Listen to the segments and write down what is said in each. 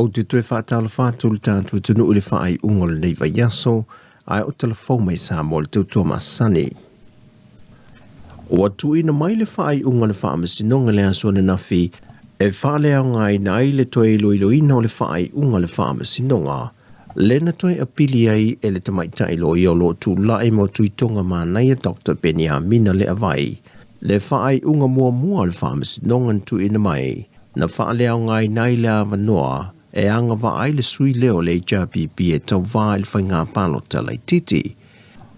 Ou te toe faatalofa atu i le tatou atunuu i le faaiuga o lenei vaiaso, ae o talafou mai Samoa i le tautua masani. Ua tuuina mai le faaiuga a le Faamasinoga i le aso ananafi e faaleaogaina ai le toe iloiloina o le faaiuga a le Faamasinoga lea na toe apili ai e le tamaitai loia o lo o tulai mo Tuitoga Manaia Doctor Peniamina Leavai le faaiuga muamua a le Faamasinoga na tuuina mai na faaleaogaina ai le avanoa e agavaa ai le sui lea o le HRPP e tauva i le faiga palota laitiiti.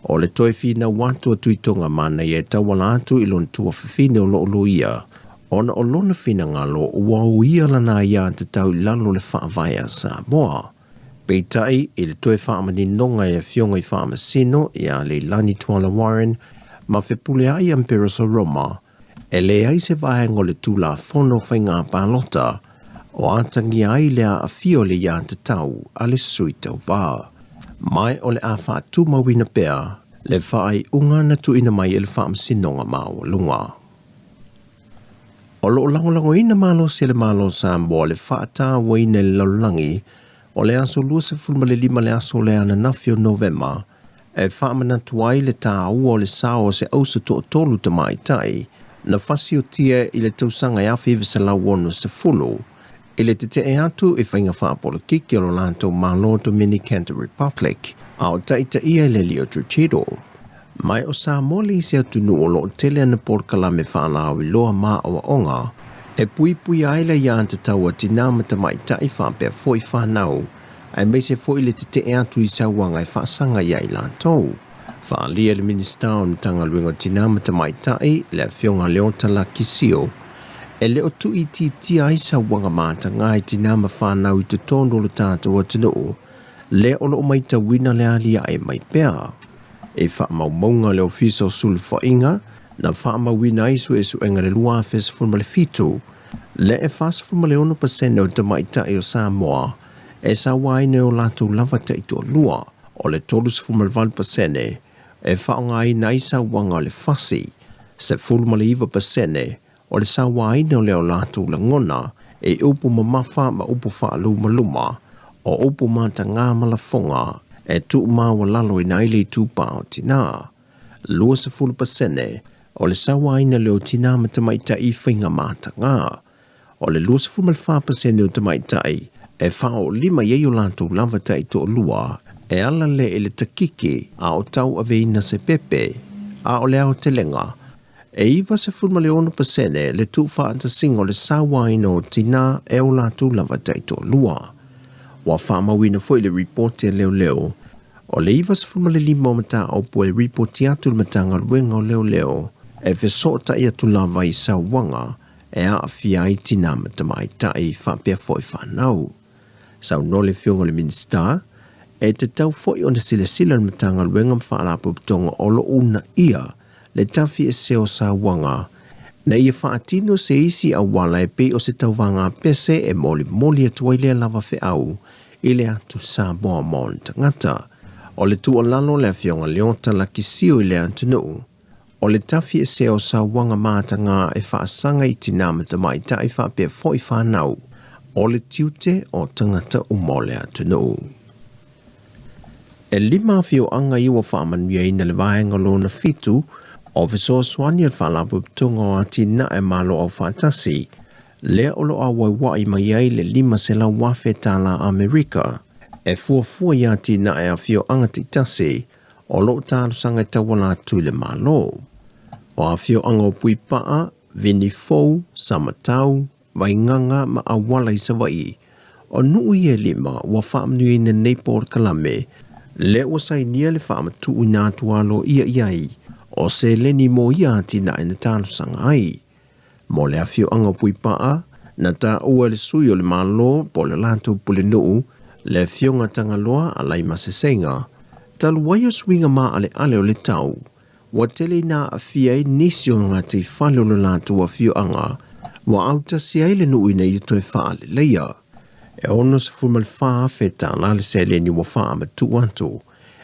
O le toe finau atu a Tuitoga Manaia e tauala atu i lona tuafafine o lo o loia, ona o lona finagalo ua uia lana aiatatau i lalo o le Faavae a Samoa. Peitai, i le toe faamaninoga e Afioga i Faamasino ia Leilani Tuala Warren ma Fepuleai Amperoso Roma, E leai se vaega o le Tulafono Faiga Palota o atagia ai le aafia o le aiatatau a le sui tauva, ma o le a faatumauina pea le faaiuga na tuuina mai e le Faamasinoga Maualuga. O lo o lagolagoina malosi e le Malo o Samoa le faatauaina i le lalolagi o le aso 25 le aso lea ananafi o Novema e faamanatu ai le tāua o le sao o se ausa toatolu tamaitai na fasiotia i le tausaga e 1960 i le tetee atu i faiga faapolokiki o lo latou Malo Dominican Republic a o taitaia e le Leo Trujillo. Ma o Samoa le isi atunuu o lo o tele ana polokalame faalauiloa ma aoaoga e puipuia ai le aiatatau a tinā ma tamaitai faapea foi fanau aemaise foi le tetee atu i sauaga e faasaga iā i latou. Faaalia e le Minisita o le Matagaluega o Tinā ma Tamaitai, le Afioga Leota Lakisio, e le o tuuitiitia ai sauaga matagā i tinā ma fanau i totonu o lo tatou atunuu, lea o lo o matauina le aliae mai pea. I faamaumauga a le Ofisa o Sulufaiga, na faamauina ai suesuega i le 2017, lea e 46% o tamaitai o Samoa e sauaina e o latou lava taitoalua, o le 38% e faaaogaina ai sauaga o le fasi, 19% o le sauaina o le o latou lagona i upu mamafa ma upu faalumaluma, o upu matagā ma lafoga e tuumaualaloina ai le itupa o tinā. 20% o le sauaina lea o tinā ma tamaitai i faiga matagā. O le 24% o tamaitai e faaoolima i ai o latou lava taitoalua e ala lea i le takiki a o tauaveina se pepe, a o le aotelega, e 96% le tuufaatasiga o le sauaina o tinā e o latou lava taitoalua. Ua faamauina foi le ripoti a leoleo O le 95 o mataupu e ripoti atu i le Matagaluega o Leoleo e fesootai atu lava i sauaga e aafia ai tinā ma tamaitai faapea foi fanau. Saunoa le Afioga i le Minisita, e tatau foi ona silasila le Matagaluega ma Faalapotopotoga o lo o uunaia le tafiese o sauaga ina ia faatino se isi auala e pei o se tauvaga pese e molimoli atu ai lea lava feau i le atu Samoa mo ona tagata. O le tuualalo le Afioga Leota Lakisio i le atunuu, o le tafiese o sauaga matagā e faasaga i tinā ma tamaitai faapea foi fanau, o le tiute o tagata uma o le atunuu. E lima afioaga ia ua faamanuiaina le vaega lona fitu o fesoasoani a le Faalapotopotoga o Atinae Malo Aufaatasi, lea o lo o auauai mai ai le $500,000 tala Amerika e fuafua i atinae afioaga taitasi o lo o talosaga e tauala atu i le Malo. O afioaga o Puipaa, Vinifou, Samatau, Vaigaga ma Auala i Savaii, o nuu ia e lima ua faamanuiaina nei polokalame lea ua sainia le faamatuuina atu aloaia i ai o seleni mo ia atinae na talosaga ai. Mo le afioaga o Puipaa, na taua e le sui o le Malo po o le latou pulenuu, le Afioga Tagaloa Alaimasesega, talu ai o suiga maaleale o le tau, ua tele ina aafia ai nisi o gataifale o le latou afioaga, ua autasi ai le nuu ina ia toe faaleleia. E $64,000 le seleni ua faamatuu atu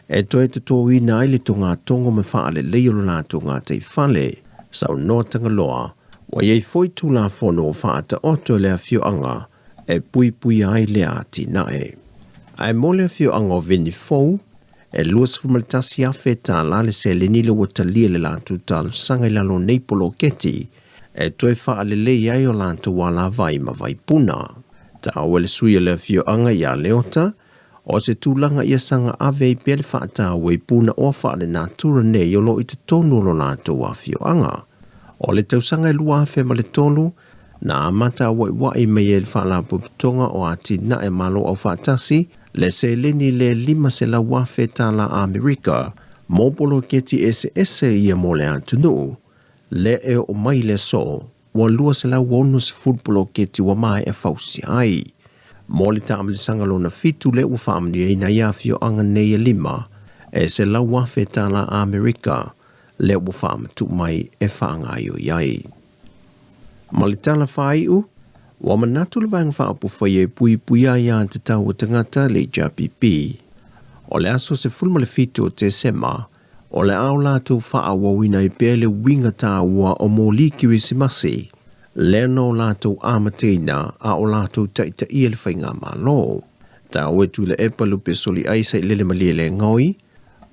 e toe totoina ai le togatogo ma faaleleia o lo latou gataifale. Saunoa Tagaloa, ua i ai foi Tulafono ua faataoto e le afioaga e puipuia ai lea atinae. Ae mo le afioaga o Venifou, e $21,000 le seleni lea ua talia e le latou talosaga i lalo o nei poloketi e toe faalelei ai o latou alavai ma vaipuna. Taua e le sui o le afioaga ia Leota, o se tulaga ia saga ave ai pea le faataua i punaoa faalenatura nei o lo o i totonu o lo latou afioaga. O le tausaga e 2003, na amata auaiuai mai ai le Faalapotopotoga o Atinae Malo Aufaatasi le seleni le $500,000 Amerika mo poloketi eseese ia mo le atunuu, lea e oo mai i le aso, ua 260 poloketi ua maea fausia ai. Mo le taamilosaga lona fitu lea ua faamanuiaina ai afioaga nei e lima, e $100,000 Amerika lea ua faamatuu mai e faagaoioi ai. Ma le tala faaiu, ua manatu le Vaega Faaupufai e puipuia ai aiatatau a tagata, le HRPP, o le aso 17 o Tesema, o le a o latou faaauauina ai pea le uiga taua o moli Kerisimasi, lea na o latou amataina a o latou taitaia le faigamalo. Taua e Tuilaepa Lupe Soliai Sailele Malielegaoi,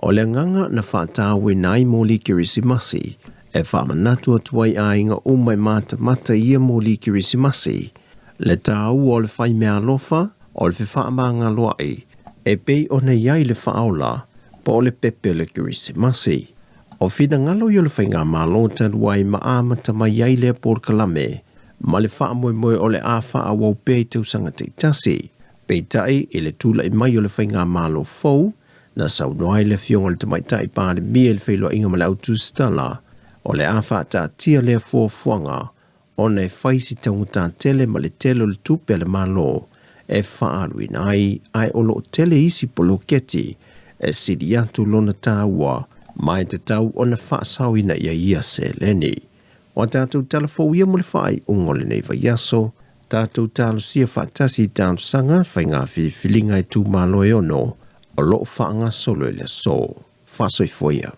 O le agaga na faatauaina ai moli Kerisimasi, e faamanatu atu ai aiga uma e matamata i ia moli Kerisimasi, le taua o le fai meaalofa, o le fefaamagaloa'i, e pei ona i ai le faaola po o le pepe o le Kerisimasi. O finagalo ia o le Faigamalo talu ai ma amata mai ai lea polokalame ma le faamoemoe o le a faaauau pea i tausaga taitasi. Peitai, i le tulai mai o le Faigamalo fou, Na saunoa ai le Afioga i le Tamaitai Palemia i le feiloaiga ma le Au Tusitala, o le a faataatia lea fuafuaga ona e fai si taugata tele ma le tele o le tupe a le Malo e faaaluina ai, ae o lo o tele isi poloketi e sili atu lona taua ma e tatau ona faasaoina i ai ia seleni. O a tatou tala fou ia mo le faaiuga o lenei vaiaso, tatou talosia faatasi i talosaga faiga filifiliga itumalo e ono o lo o faagasolo i le aso. Faasoifua ia.